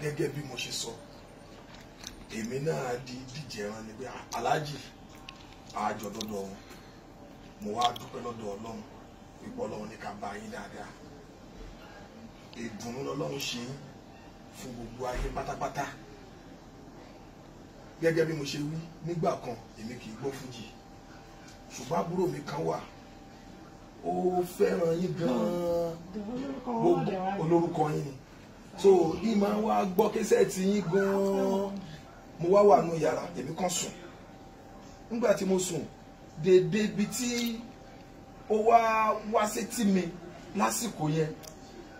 Gẹ́gẹ́ bí mo ṣe sọ, èmi náà di díje ẹran ni pé aláàjì àjọ dọ́dọ̀ wọn. Mo wá dúpẹ́ lọ́dọ̀ Ọlọ́run ipò Ọlọ́run ní ká bá yín dáadáa. Ìdùnnú lọ́lọ́run ṣe yín fún gbogbo ayé pátápátá. Gẹ́gẹ́ bí mo ṣe wí nígbà kan, èmi kì í gbọ́ fújì, ṣùgbọ́n àbúrò mi kan wà, ó fẹ́ràn yín gan-an, gbogbo olórúkọ yín ni. So ní máa wá gbọ́ késẹ́ẹ̀tì yín gan-an. Mo wá wà nù yàrá, èmi kan sùn. Nígbà tí mo sùn dédé ibi tí ó wá wá sétí mi lásìkò yẹn,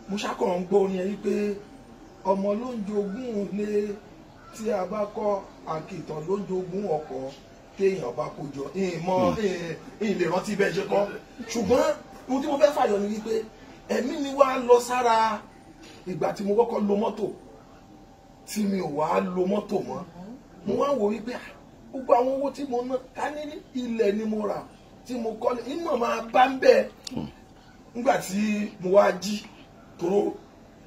mo ṣàkọ̀rọ̀ ń gbọ́ orin yẹn wípé ọmọ ló ń jogún ilé tí a bá kọ́, àkìtàn ló ń jogún ọkọ̀ téèyàn bá kó jọ. Ìmọ̀ ìyìn lè rántí bẹ́ẹ̀ ṣe kọ́, ṣùgbọ́n ohun tí mo fẹ́ fàyọ ni wípé ẹ̀mí mi wá lọ sára ìgbà tí mo kọ́kọ́ lo mọ́tò, tí mi ò wá lo mọ́tò mọ́. Mo wá ń wò wípé gbogbo àwọn owó tí mo ná ká ní ilẹ̀ ni mo rà tí mo kọ́lé, ìmọ̀ máa bá ń bẹ́ẹ̀. Nígbà tí mo wá jí, tòró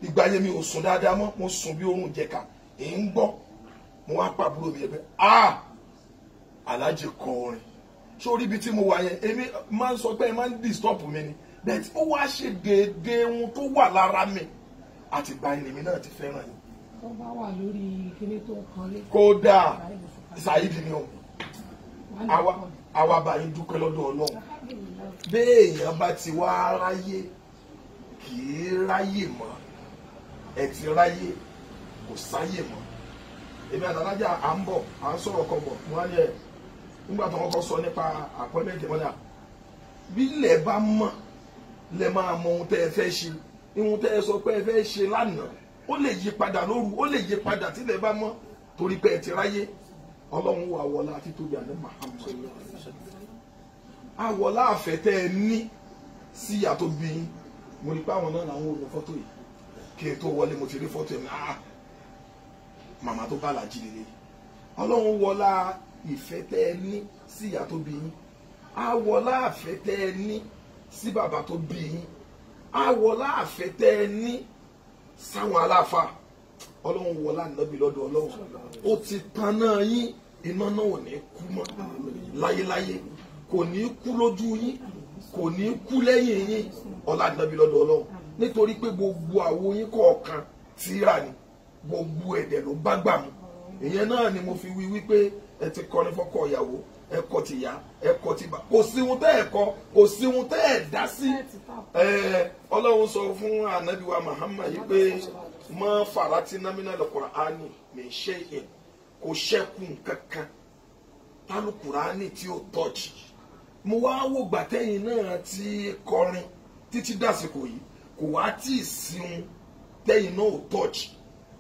ìgbà yẹn mi ò sùn dáadáa mọ́, mo sùn bí oorun jẹ̀ka, èyí ń gbọ́. Mo wá pàbúrò mi yẹn pé ah, aláàjì kọ orin. Sórí ibi tí mo wà yẹn, èmi máa ń sọ pé ẹ máa ń disturb mi ni, but ó wá ṣe déédéé ohun tó wà lára mi. Àti ìgbà yẹn lèmi náà ti fẹ́ràn yín. Tó bá wà lórí kíní tó ń kan lé. Kódà Saheed ni o, àwa bá yín dúpẹ́ lọ́dọ̀ Ọlọ́run. Béèyàn bá ti wá ráyè kì í ráyè mọ́, ẹ ti ráyè kò sáyè mọ́. Èmi àtàlájà à ń bọ̀, à ń sọ̀rọ̀ kan bọ̀, mo wá ní ẹ̀ nígbà tó kọ́kọ́ sọ nípa àpọ́nmẹ́ǹtì mọ́dà, bí ilẹ̀ bá mọ̀ lẹ máa mọ ohun tẹ́ ẹ fẹ́ ṣe. Ohun tẹ́ ẹ sọ pé ẹ fẹ́ ṣe lánàá, ó lè yí padà lóru, ó lè yí padà tílẹ̀ bá mọ́, torí pé ẹ ti ráyè. Ọlọ́run wà wọlá àti tóbi àná Muhammad, àwọlá àfẹ́ tẹ́ ẹ ní sí ìyá tó bí yín. Mo rí pé àwọn náà làwọn ò lọ fọ́tò yìí. Kí n tó wọlé mo ti rí fọ́tò yẹn, ah, màmá tó bá làjí lélẹ̀. Ọlọ́run wọlá ìfẹ́ tẹ́ ẹ ní sí ìyá tó bí yín, àwọlá àfẹ́ tẹ́ ẹ ní sí bàbá tó bí yín, àwọlá àfẹ́ tẹ́ ẹ ní sáwọn aláfa. Ọlọ́run wọlá nàbí lọ́dọ̀ Ọlọ́run, ó ti tanná yín, iná náà ò ní kú mọ́ láyéláyé, kò ní kú lójú yín, kò ní kú lẹ́yìn yín. Ọlá nàbí lọ́dọ̀ Ọlọ́run, nítorí pé gbogbo àwo yín kọ̀ọ̀kan tíra ni, gbogbo ẹ̀dẹ̀ ló bá gbà mú. Ìyẹn náà ni mo fi wí wípé ẹ ti kọrin fọ́kọ ìyàwó, ẹ kọ ti ìyá, ẹ kọ ti bà, kò sí ohun tẹ́ ẹ kọ, kò sí ohun tẹ́ ẹ dá sí. Ọlọ́run sọ fún ànábì wa Muhammad yìí pé mọ́ farati námínà lọ́kùnrin mi ṣe é kò ṣẹ́kù kankan tálùkùránì tí ó tọ́jì. Mo wá wò gbàtẹ́yìn náà ti kọrin títí dàsìkò yìí, kò wá tí ì sí ohun tẹ́yìn náà ò tọ́jì.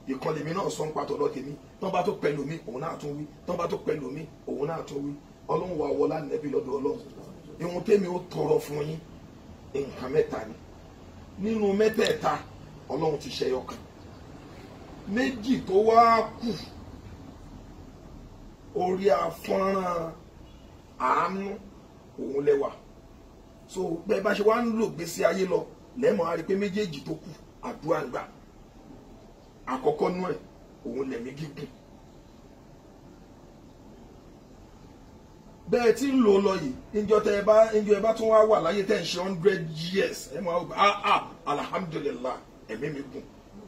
Ìkànnì mi náà sọ ń patọ̀ lọ tèmi, tán bá tó pẹ̀lú mi òun náà tún wí, tán bá tó pẹ̀lú mi òun náà tún wí. Ọlọ́run wà wọlá nẹ́bí lọ́dọ̀ Ọlọ́run. Ihun tèmi ó tọrọ fún yín nǹkan mẹ́ta ni. Nínú mẹ́tẹ̀ẹ̀ta Ọlọ́run ti ṣẹyọ kan, méjì tó wá kù orí afọ́nrán àánú òun lẹ́wà. So bẹ́ẹ̀ bá ṣe wá ń lò gbèsè ayé lọ lẹ́mọ̀ á rí pé méjèèjì tó kù àdúrà ń gbà. Àkọ́kọ́ nú ẹ̀ òun lẹ̀mí gígùn. Bẹ́ẹ̀ tí ń lò lọ yìí, níjọ́ tẹ́ ẹ bá níjọ́ ẹ bá tún wá wà láyé tẹ́ ń ṣe 100 years, ẹ máa gbà ah ah alhamdulillah, ẹ̀mí mi gùn,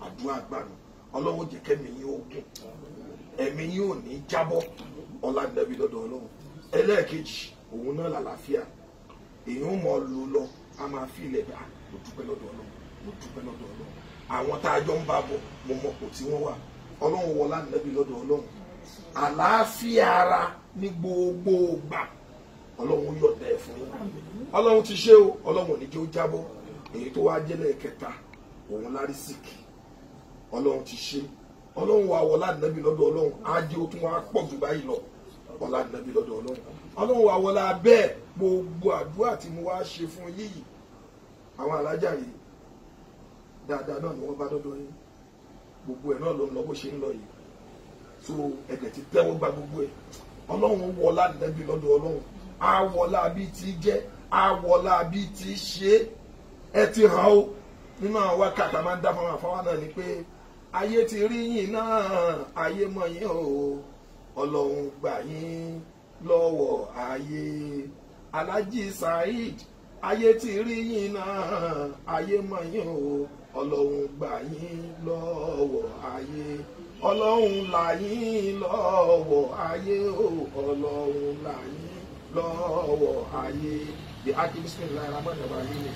àdúrà gbà mí. Ọlọ́run jẹ́ kẹ́mi yín ó gùn, ẹ̀mí yín ò ní jábọ́, ọlá nàbí lọ́dọ̀ Ọlọ́run. Ẹlẹ́ẹ̀kejì òun náà làlàáfíà. Èyí ó mọ̀ lò lọ, a máa fi ilẹ̀ bá mo dúpẹ́ lọ́dọ̀ Ọlọ́run, mo dúpẹ́ lọ́dọ̀ Ọlọ́run. Àwọn tá a jọ ń bá bọ̀, mo mọ̀ kò tí wọ́n wà. Ọlọ́run wọlá nàbí lọ́dọ̀ Ọlọ́run. Àlàáfíà ara ní gbogbo gbà Ọlọ́run yọ̀dá ẹ̀ fún yín. Ọlọ́run ti ṣe o, Ọlọ́run ò ní jẹ́ ó jábọ́. Èyí tó wá jẹ́ lẹ́ẹ̀kẹta òun lárísìkì. Ọlọ́run ti ṣe, Ọlọ́run wà wọlá nàbí lọ́dọ̀ Ọlọ́run, á jẹ́ ó tún wá pọ̀ jù báyìí lọ. Ọlá nàbí lọ́dọ̀ Ọlọ́run. Ọlọ́run wà wọlá bẹ́ẹ̀. Gbogbo àdúrà tí mo wá ṣe fún yíyí, àwọn alájà yìí dáadáa náà ni wọ́n bá dọ́dọ̀ yín, gbogbo ẹ̀ náà ló ń lọ bó ṣe ń lọ yìí. So ẹ̀dẹ̀ ti tẹ́wọ́ gba gbogbo ẹ̀. Ọlọ́run wọlá nàbí lọ́dọ̀ Ọlọ́run, á wọlá bí ti jẹ́, á wọlá bí ti ṣe é. Ẹ ti hàn ó nínú àwọn wákàtí máa ń dá fáwọn àfáwọn náà ni pé Ayé ti rí yín náà, ayé mọ̀ yín o, Ọlọ́run gbà yín lọ́wọ́ ayé. Alhaji Saheed, ayé ti rí yín náà, ayé mọ̀ yín o, Ọlọ́run gbà yín lọ́wọ́ ayé. Ọlọ́run là yín lọ́wọ́ ayé o, Ọlọ́run là yín lọ́wọ́ ayé. Bí akí bismillahir rahmanir rahim.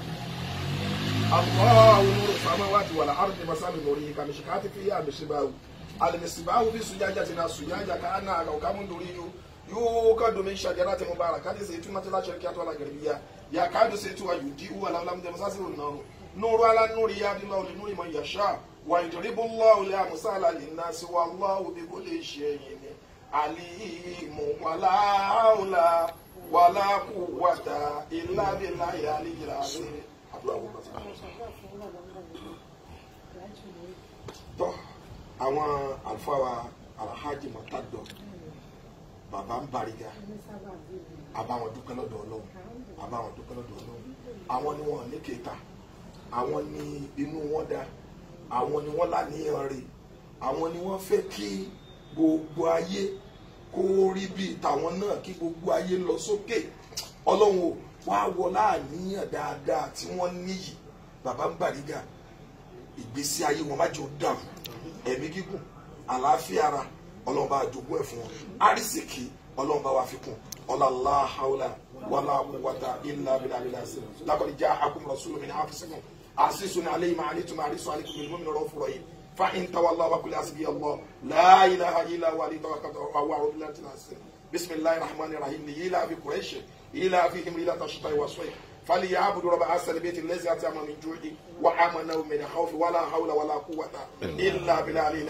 Allahu nuru samawati wal ardi masalu nurihi kamishkati fiha misbahu al-misbahu fi sujajatin as-sujaja ka'annaha kawkabun duriyyu yuqadu min shajaratin mubarakatin zaytunatin la sharqiyyatin wala gharbiyya yakadu zaytuha yudhi'u walau lam tamsashu an-nar nuru ala nuri yahdi Allahu li nuri man yasha wa yadribu Allahu al-amsala lin-nasi wallahu bi kulli shay'in alim. Wala hawla wala quwwata illa billahi al-aliyyil azim. Tọ́ àwọn àlùfáà wa Alhaji Murtado bàbá ń Bariga, àbáwọn dúpẹ́ lọ́dọ̀ Ọlọ́run, àbáwọn dúpẹ́ lọ́dọ̀ Ọlọ́run. Àwọn ni wọn ní kéta, àwọn ni inú wọn dá, àwọn ni wọn láníyàn rè, àwọn ni wọn fẹ́ kí gbogbo ayé kó rí bíi tàwọn náà, kí gbogbo ayé lọ sókè. Ọlọ́run o wá wọ láàníyàn dáadáa tí wọ́n níyì. Bàbá ń Bariga, ìgbésí ayé wọn má jẹ́ ó dàrú, ẹ̀mí gígùn, àlàáfíà ara, Ọlọ́run bá jogún ẹ̀ fún wọn, àrísìkì Ọlọ́run bá wà fi kún. Ọlá haúlà wàlá quwwata illa billahi laqad ja'akum rasulun min anfusikum azizun alayhi ma anittum harisun alaykum bil mu'minina ra'ufur rahim fa in tawallaw faqul hasbiya Allah la ilaha illa huwa alayhi tawakkaltu wa huwa rabbul arshil azim. Bismillahir rahmanir rahim. Li'ilafi quraish إلافهم ليلة الشتاء والصيف فليعبدوا رب هذا البيت الذي أطعمهم من جوع وآمنهم من خوف ولا حول ولا قوة إلا بالله.